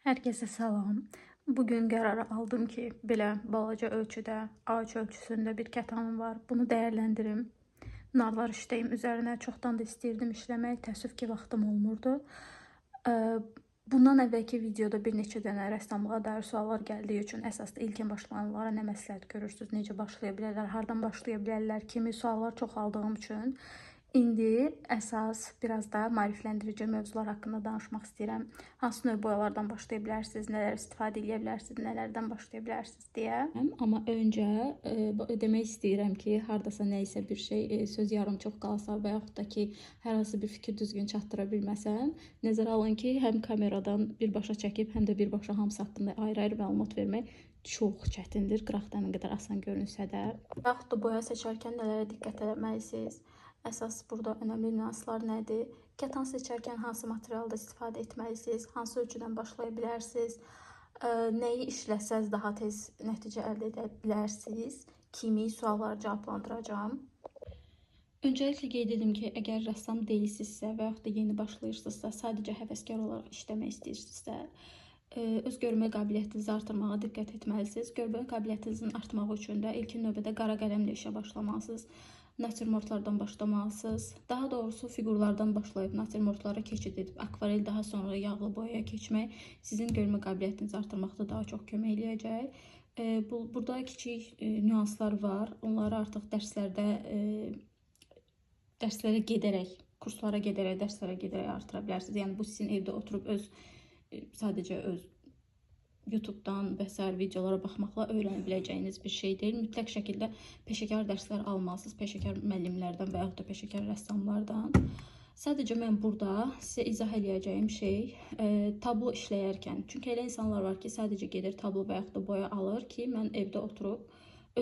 Herkese salam. Bugün qərarı aldım ki, belə balaca ölçüdə, A3 ölçüsündə bir kətanım var. Bunu dəyərləndirim. Narlar işləyim üzərinə. Çoxdan da istəyirdim işləmək. Təəssüf ki, vaxtım olmurdu. Bundan əvvəlki videoda bir neçə dənə rəssamlığa dair suallar gəldiyi üçün əsasda ilkin başlayanlara nə məsləhət görürsünüz, necə başlaya bilərlər, hardan başlaya bilərlər kimi suallar çox aldığım üçün indi əsas biraz da maarifləndirici mövzular haqqında danışmaq istəyirəm. Hansı növ boyalardan başlaya bilərsiniz, nələr istifadə edə bilərsiniz, nələrdən başlaya bilərsiniz deyə. Amma öncə demək istəyirəm ki, hardasa nə isə bir şey söz yarımçıq qalsa və yaxud da ki, hər hansı bir fikir düzgün çatdıra bilməsəm, nəzərə alın ki, həm kameradan birbaşa çəkib, həm də birbaşa hamısı haqqında ayrı-ayrı məlumat vermək çox çətindir. Qıraqdan nə qədər asan görünsə də. Yaxud da boya seçərkən nələrə diqqət etməlisiniz? Əsas burada önəmli nüanslar nədir? Kətan seçərkən hansı materialda istifadə etməlisiniz? Hansı ölçüdən başlaya bilərsiniz? Nəyi işləsəz daha tez nəticə əldə edə bilərsiniz? Kimi sualları cavablandıracağam. Öncəliklə qeyd edim ki, əgər rəssam deyilsinizsə və yaxud da yeni başlayırsınızsa, sadəcə həvəskar olaraq işləmək istəyirsinizsə, öz görmə qabiliyyətinizi artırmağa diqqət etməlisiniz. Görmə qabiliyyətinizin artmağı üçün də ilkin növbədə qara qələmlə işə başlamalısınız. Natürmortlardan başlamalısınız. Daha doğrusu fiqurlardan başlayıb natürmortlara keçid edib akvarel, daha sonra yağlı boyaya keçmək sizin görmə qabiliyyətinizi artırmaqda daha çox kömək eləyəcək. Burada kiçik nüanslar var. Onları artıq dərslərə gedərək, kurslara gedərək, dərslərə gedərək artıra bilərsiniz. Yəni bu sizin evdə oturub öz sadəcə öz YouTube'dan və sair videolara baxmaqla öyrənə biləcəyiniz bir şey deyil. Mütləq şəkildə peşəkar dərslər almalısınız. Peşəkar müəllimlərdən və yaxud da peşəkar rəssamlardan. Sadəcə mən burada sizə izah eləyəcəyim şey tablo işləyərkən. Çünki elə insanlar var ki, sadəcə gedir tablo və yaxud da boya alır ki, mən evdə oturub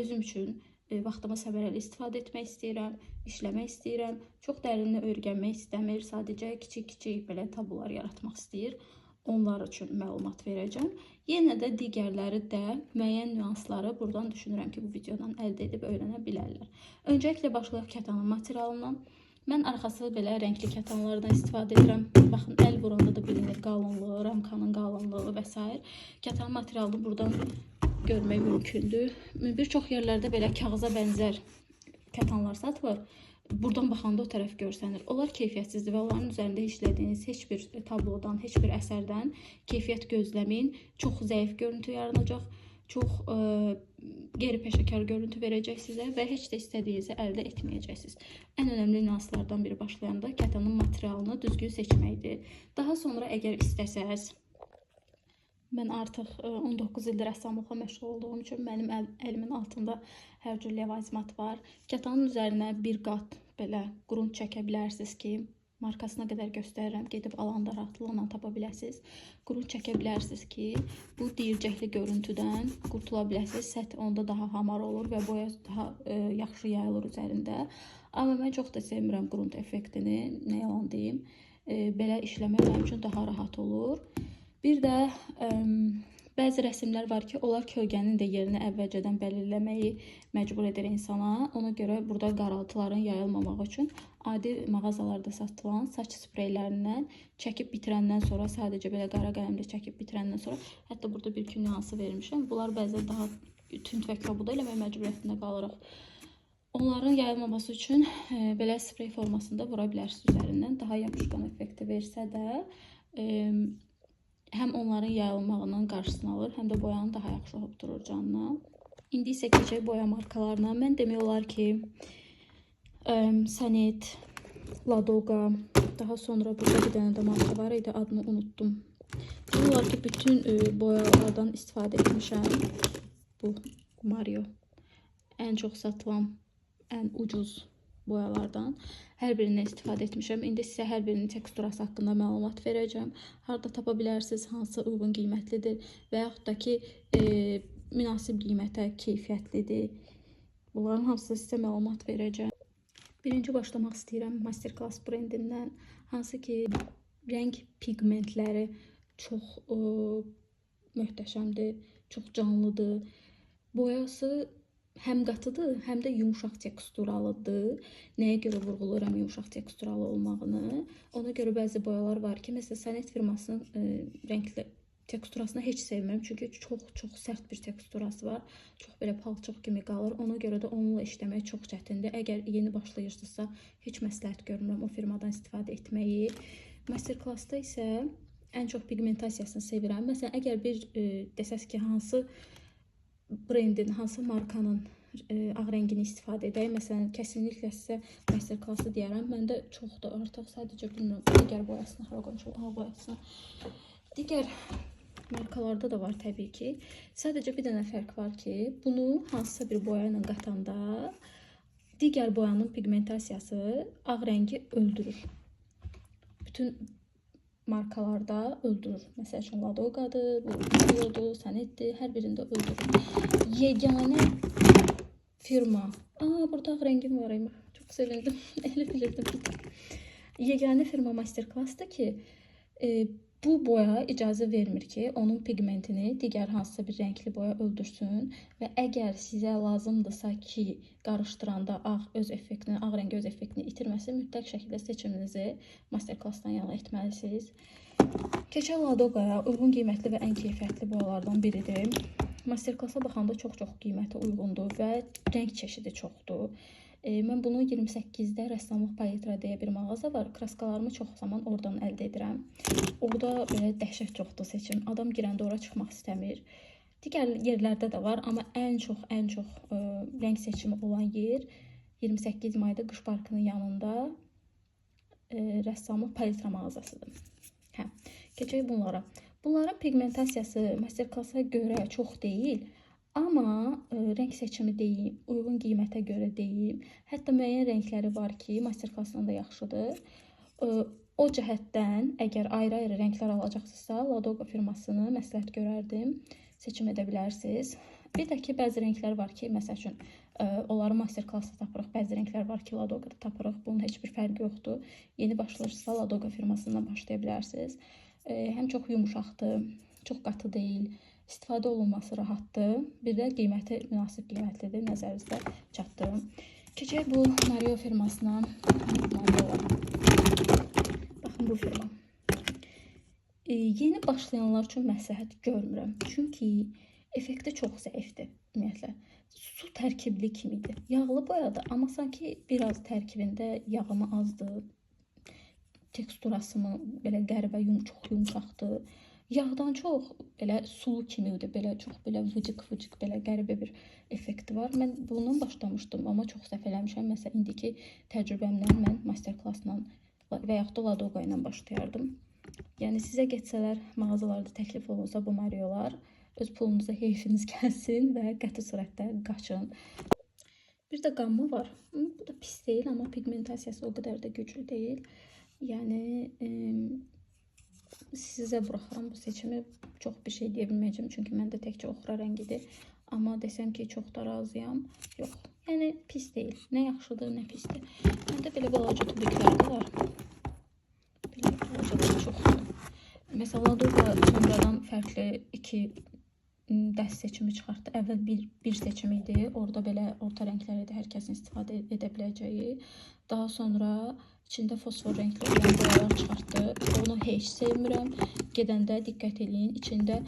özüm üçün vaxtımı səmərəli istifadə etmək istəyirəm, işləmək istəyirəm. Çox dərinli öyrənmək istəmir, sadəcə kiçik-kiçik belə tablolar yaratmaq istəyir. Onlar üçün məlumat verəcəm. Yenə də digərləri də müəyyən nüansları buradan düşünürəm ki, bu videodan əldə edib öyrənə bilərlər. Öncəliklə başlayaq kətanın materialından. Mən arxası belə rəngli kətanlardan istifadə edirəm. Baxın, əl vuranda da bilinir qalınlığı, ramkanın qalınlığı və s. Kətan materialını buradan görmək mümkündür. Bir çox yerlərdə belə kağıza bənzər kətanlar satılır. Buradan baxanda o tərəf görsənir. Onlar keyfiyyətsizdir və onların üzərində işlədiyiniz heç bir tablodan, heç bir əsərdən keyfiyyət gözləməyin. Çox zəif görüntü yaranacaq, çox qeyri-peşəkar görüntü verəcək sizə və heç də istədiyinizi əldə etməyəcəksiniz. Ən önəmli nüanslardan biri başlayanda kətanın materialını düzgün seçməkdir. Daha sonra əgər istəsəz, mən artıq 19 ildir rəssamlıqla məşğul olduğum üçün mənim əlimin altında hər cür ləvazimat var. Kətanın üzərinə bir qat belə qrunt çəkə bilərsiniz ki, markasına qədər göstərirəm, gedib alanda rahatlıqla tapa biləsiniz. Qrunt çəkə bilərsiniz ki, bu deyircəkli görüntüdən qurtula biləsiniz. Səth onda daha hamar olur və boya daha yaxşı yayılır üzərində. Amma mən çox da sevmirəm qrunt effektini, nə yalan deyim. Belə işləmək mənim üçün daha rahat olur. Bir də bəzi rəsmlər var ki, onlar kölgənin də yerini əvvəlcədən belirləməyi məcbur edir insana. Ona görə burada qaraltıların yayılmamağı üçün adi mağazalarda satılan saç spreylərindən çəkib bitirəndən sonra, sadəcə belə qara qələmlə çəkib bitirəndən sonra, hətta burada bir iki nüansı vermişəm. Bunlar bəzən daha tünd və kobud eləmək məcburiyyətində qalırıq. Onların yayılmaması üçün belə sprey formasında vura bilərsiniz üzərindən. Daha yapışqan effekti versə də, həm onların yayılmağının qarşısını alır, həm də boyanı daha yaxşı hopdurur canına. İndi isə keçək boya markalarına. Mən demək olar ki, Sanet, Ladoga, daha sonra burada bir dənə də marka var idi, adını unutdum. Demək olar ki, bütün boyalardan istifadə etmişəm. Bu Mario ən çox satılan, ən ucuz boyalardan. Hər birindən istifadə etmişəm. İndi sizə hər birinin teksturası haqqında məlumat verəcəm. Harda tapa bilərsiniz, hansı uyğun qiymətlidir və yaxud da ki, münasib qiymətə keyfiyyətlidir. Bunların hamısını sizə məlumat verəcəm. Birinci başlamaq istəyirəm Masterclass brendindən. Hansı ki, rəng pigmentləri çox möhtəşəmdir, çox canlıdır. Boyası həm qatıdır, həm də yumşaq teksturalıdır. Nəyə görə vurğulayıram yumşaq teksturalı olmağını? Ona görə bəzi boyalar var ki, məsələn, Sanet firmasının rəngli Teksturasını heç sevmirəm, çünki çox-çox sərt bir teksturası var. Çox belə palçıq kimi qalır. Ona görə də onunla işləmək çox çətindir. Əgər yeni başlayırsınızsa, heç məsləhət görmürəm o firmadan istifadə etməyi. Masterclassda isə ən çox pigmentasiyasını sevirəm. Məsələn, əgər bir desəz ki, hansı brendin, hansı markanın ağ rəngini istifadə edək. Məsələn, kəsinliklə sizə masterclassı deyərəm. Məndə çoxdur artıq, sadəcə bilmirəm, digər boyasını hara qoymuşam, ağ boyasını. Digər markalarda da var təbii ki. Sadəcə bir dənə fərq var ki, bunu hansısa bir boya ilə qatanda digər boyanın pigmentasiyası ağ rəngi öldürür. Bütün markalarda öldürür. Məsəl üçün Ladoqadır, bu Clio'dur, Sanetdir, hər birində öldürür. Yeganə firma. Aa, burada ağ rəngim var imiş. Çox sevindim. Elə bilirdim. Yeganə firma Masterclassdır ki, bu boya icazə vermir ki, onun pigmentini digər hansısa bir rəngli boya öldürsün və əgər sizə lazımdırsa ki, qarışdıranda ağ öz effektini, ağ rəngi öz effektini itirməsin, mütləq şəkildə seçiminizi Masterclassdan yana etməlisiniz. Keçək Ladoqaya, uyğun qiymətli və ən keyfiyyətli boyalardan biridir. Masterclassa baxanda çox-çox qiyməti uyğundur və rəng çeşidi çoxdur. Mən bunu 28-də Rəssamlıq Palitra deyə bir mağaza var. Kraskalarımı çox zaman oradan əldə edirəm. Orada belə dəhşət çoxdur seçim. Adam girəndə ora çıxmaq istəmir. Digər yerlərdə də var, amma ən çox rəng seçimi olan yer 28 mayda Qış Parkının yanında Rəssamlıq Palitra mağazasıdır. Hə, keçək bunlara. Bunların pigmentasiyası masterclassa görə çox deyil. Amma rəng seçimi deyim, uyğun qiymətə görə deyim, hətta müəyyən rəngləri var ki, masterclassdan da yaxşıdır. O cəhətdən əgər ayrı-ayrı rənglər alacaqsınızsa, Ladoqa firmasını məsləhət görərdim, seçim edə bilərsiniz. Bir də ki, bəzi rənglər var ki, məsəl üçün, onları masterclassda tapırıq, bəzi rənglər var ki, Ladoqada tapırıq. Bunun heç bir fərqi yoxdur. Yeni başlayırsınızsa, Ladoqa firmasından başlaya bilərsiniz. Həm çox yumuşaqdır, çox qatı deyil. İstifadə olunması rahatdır. Bir də qiyməti münasib qiymətlidir. Nəzərinizdə çatdırım. Keçək bu Mario firmasına. Mario. Baxın bu firma. Yeni başlayanlar üçün məsləhət görmürəm. Çünki effekti çox zəifdir ümumiyyətlə. Su tərkibli kimidir. Yağlı boyadır, amma sanki biraz tərkibində yağımı azdır. Teksturası mı belə qəribə, çox yumşaqdır. Yağdan çox belə sulu kimi idi, belə çox belə vıcık-vıcık belə qəribə bir effekti var. Mən bundan başlamışdım, amma çox səhv eləmişəm. Məsələn, indiki təcrübəmlə mən masterclassla və yaxud da Ladoqa ilə başlayardım. Yəni sizə getsələr, mağazalarda təklif olunsa bu Mariolar, öz pulunuza heyfiniz gəlsin və qəti surətdə qaçın. Bir də gamma var. Bu da pis deyil, amma pigmentasiyası o qədər də güclü deyil. Yəni sizə buraxıram bu seçimi. Çox bir şey deyə bilməyəcəm, çünki məndə təkcə oxra rəngidir. Amma desəm ki, çox da razıyam. Yox, yəni pis deyil. Nə yaxşıdır, nə pisdir. Məndə belə balaca tubiklər də var. Belə balacalar çoxdur. Məsələn, Ladoqa sonradan fərqli iki dəst seçimi çıxartdı. Əvvəl bir seçim idi. Orada belə orta rənglər idi, hər kəsin istifadə edə biləcəyi. Daha sonra içində fosfor rəngli olan boyalar çıxartdı. Onu heç sevmirəm. Gedəndə diqqət eləyin. İçində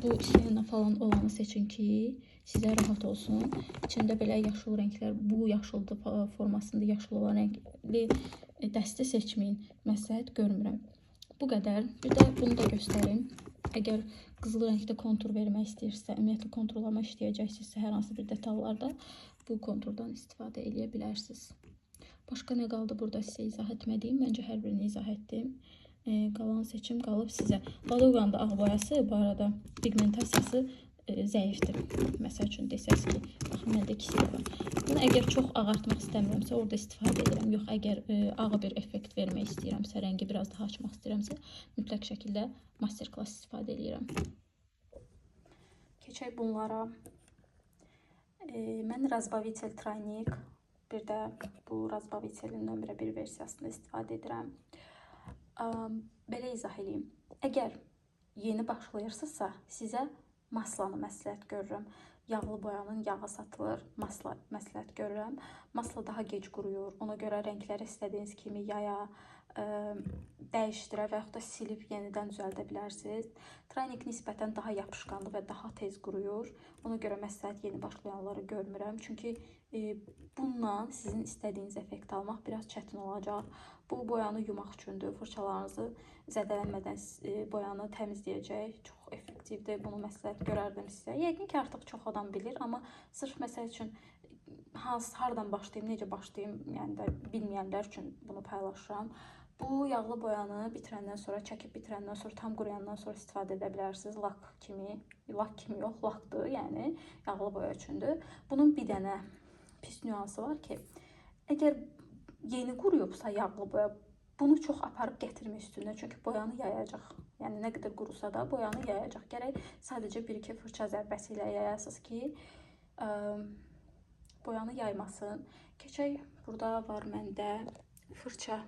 bu siena falan olanı seçin ki, sizə rahat olsun. İçində belə yaşıl rənglər, bu yaşıldır formasında yaşıl olan rəngli dəsti seçməyin. Məsləhət görmürəm. Bu qədər. Bir də bunu da göstərim. Əgər qızıl rəngdə kontur vermək istəyirsə, ümumiyyətlə konturlama işləyəcəksinizsə hər hansı bir detallarda bu konturdan istifadə eləyə bilərsiniz. Başqa nə qaldı burada sizə izah etmədiyim? Məncə hər birini izah etdim. Qalan seçim qalıb sizə. Ladoqanın da ağ boyası bu arada pigmentasiyası zəifdir. Məsəl üçün desəz ki, baxın məndə ikisi də var. Bunu əgər çox ağartmaq istəmirəmsə, orada istifadə edirəm. Yox, əgər ağ bir effekt vermək istəyirəmsə, rəngi biraz daha açmaq istəyirəmsə, mütləq şəkildə masterclass istifadə edirəm. Keçək bunlara. Mən Razbavitel Trainik, bir də bu Razbavitelin nömrə 1 versiyasında istifadə edirəm. Belə izah eləyim. Əgər yeni başlayırsınızsa, sizə maslanı məsləhət görürəm. Yağlı boyanın yağı satılır. Masla məsləhət görürəm. Masla daha gec quruyur. Ona görə rəngləri istədiyiniz kimi yaya, dəyişdirə və yaxud da silib yenidən düzəldə bilərsiniz. Training nisbətən daha yapışqanlı və daha tez quruyur. Ona görə məsləhət yeni başlayanları görmürəm. Çünki bununla sizin istədiyiniz effekti almaq biraz çətin olacaq. Bu boyanı yumaq üçündür. Fırçalarınızı zədələnmədən boyanı təmizləyəcək. Çox effektivdir. Bunu məsləhət görərdim sizə. Yəqin ki, artıq çox adam bilir, amma sırf məsəl üçün hardan başlayım, necə başlayım, yəni də bilməyənlər üçün bunu paylaşıram. Bu yağlı boyanı bitirəndən sonra, çəkib bitirəndən sonra, tam quruyandan sonra istifadə edə bilərsiniz. Lak kimi, lak kimi yox, lakdır, yəni yağlı boya üçündür. Bunun bir dənə pis nüansı var ki, əgər yeni quruyubsa yağlı boya, bunu çox aparıb gətirmə üstünə, çünki boyanı yayacaq. Yəni nə qədər qurusa da boyanı yayacaq. Gərək sadəcə 1-2 fırça zərbəsi ilə yayasınız ki, boyanı yaymasın. Keçək, burada var məndə fırça.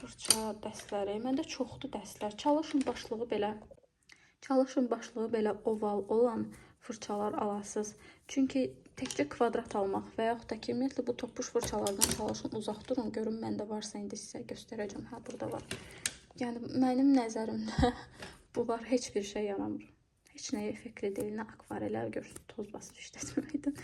Fırça dəstləri. Məndə çoxdur dəstlər. Çalışın başlığı belə oval olan fırçalar alasız. Çünki təkcə kvadrat almaq və yaxud da ki, ümumiyyətlə bu topuş fırçalardan çalışın uzaq durun. Görün məndə varsa indi sizə göstərəcəm. Hə, burada var. Yəni mənim nəzərimdə bunlar heç bir şey yaramır. Heç nəyə effektli deyil. Nə akvarelə, görürsünüz, toz basır işlətməkdən.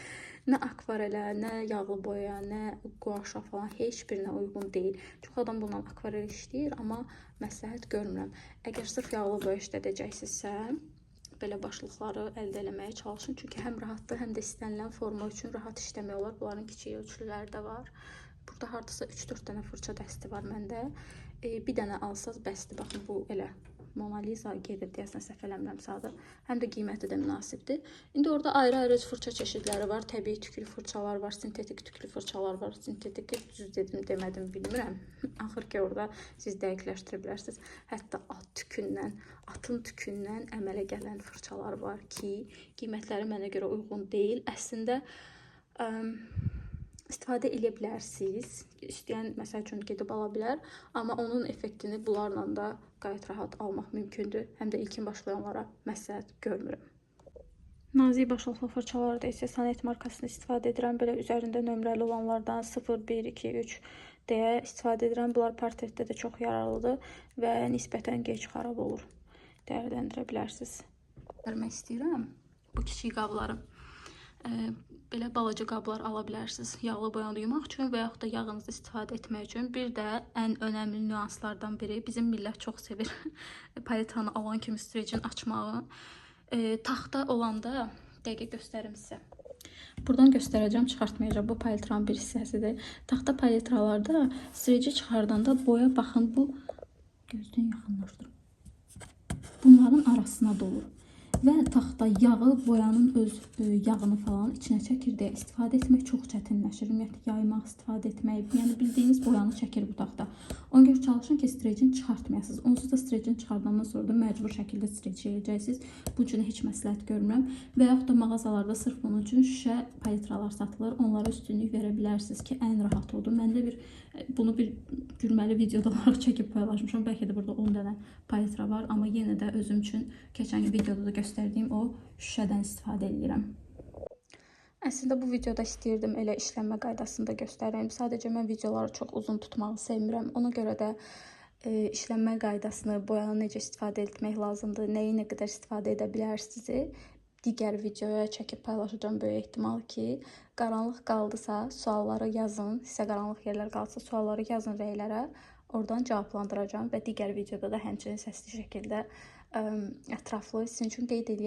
Nə akvarelə, nə yağlı boya, nə guaşa falan heç birinə uyğun deyil. Çox adam bununla akvarel işləyir, amma məsləhət görmürəm. Əgər sırf yağlı boya işlədəcəksinizsə, belə başlıqları əldə eləməyə çalışın. Çünki həm rahatdır, həm də istənilən forma üçün rahat işləmək olar. Bunların kiçik ölçüləri də var. Burada hardasa 3-4 dənə fırça dəsti var məndə. Bir dənə alsaz bəsdir. Baxın, bu elə Mona Lisa gedir deyəsən, səhv eləmirəm sadə. Həm də qiyməti də münasibdir. İndi orada ayrı-ayrı fırça çeşidləri var. Təbii tüklü fırçalar var, sintetik tüklü fırçalar var. Sintetiki düz dedim, demədim, bilmirəm. Axır ki, orada siz dəqiqləşdirə bilərsiniz. Hətta atın tükündən əmələ gələn fırçalar var ki, qiymətləri mənə görə uyğun deyil. Əslində, istifadə eləyə bilərsiniz. İstəyən, məsəl üçün, gedib ala bilər. Amma onun effektini bunlarla da qayət rahat almaq mümkündür. Həm də ilkin başlayanlara məsləhət görmürəm. Nazik başlıqlı fırçalarda isə Sanet markasını istifadə edirəm. Belə üzərində nömrəli olanlardan 0, 1, 2, 3 deyə istifadə edirəm. Bunlar portretdə də çox yararlıdır və nisbətən gec xarab olur. Dəyərləndirə bilərsiniz. Vermək istəyirəm bu kiçik qabları. Belə balaca qablar ala bilərsiniz yağlı boyanı yumaq üçün və yaxud da yağınızı istifadə etmək üçün. Bir də ən önəmli nüanslardan biri, bizim millət çox sevir palitranı alan kimi strecin açmağı. Taxta olanda, dəqiqə göstərim sizə. Buradan göstərəcəm, çıxartmayacağım. Bu palitranın bir hissəsidir. Taxta palitralarda streci çıxardanda boya baxın, bu gözdən yaxınlaşdırım. Bunların arasına dolur. Və taxta yağı, boyanın öz yağını falan içinə çəkir deyə istifadə etmək çox çətinləşir. Ümumiyyətlə, yaymaq, istifadə etmək, yəni bildiyiniz boyanı çəkir bu taxta. Ona görə çalışın ki, strecin çıxartmayasınız. Onsuz da strecin çıxardandan sonra da məcbur şəkildə streç eləyəcəksiniz. Bu üçün heç məsləhət görmürəm. Və yaxud da mağazalarda sırf bunun üçün şüşə palitralar satılır. Onlara üstünlük verə bilərsiniz ki, ən rahat odur. Mən də bunu bir gülməli videoda olaraq çəkib paylaşmışam. Bəlkə də burada 10 dənə palitra var, amma yenə də özüm üçün keçən videoda da göstərdiyim o şüşədən istifadə edirəm. Əslində bu videoda istəyirdim elə işlənmə qaydasını da göstərim. Sadəcə mən videoları çox uzun tutmağı sevmirəm. Ona görə də işlənmə qaydasını, boyanı necə istifadə etmək lazımdır, nəyi nə qədər istifadə edə bilərsiniz, digər videoya çəkib paylaşacağam böyük ehtimal ki, qaranlıq qaldısa sualları yazın, sizə qaranlıq yerlər qalsa sualları yazın rəylərə, oradan cavablandıracağam və digər videoda da həmçinin səsli şəkildə ətraflı sizin üçün qeyd eləyəcəm.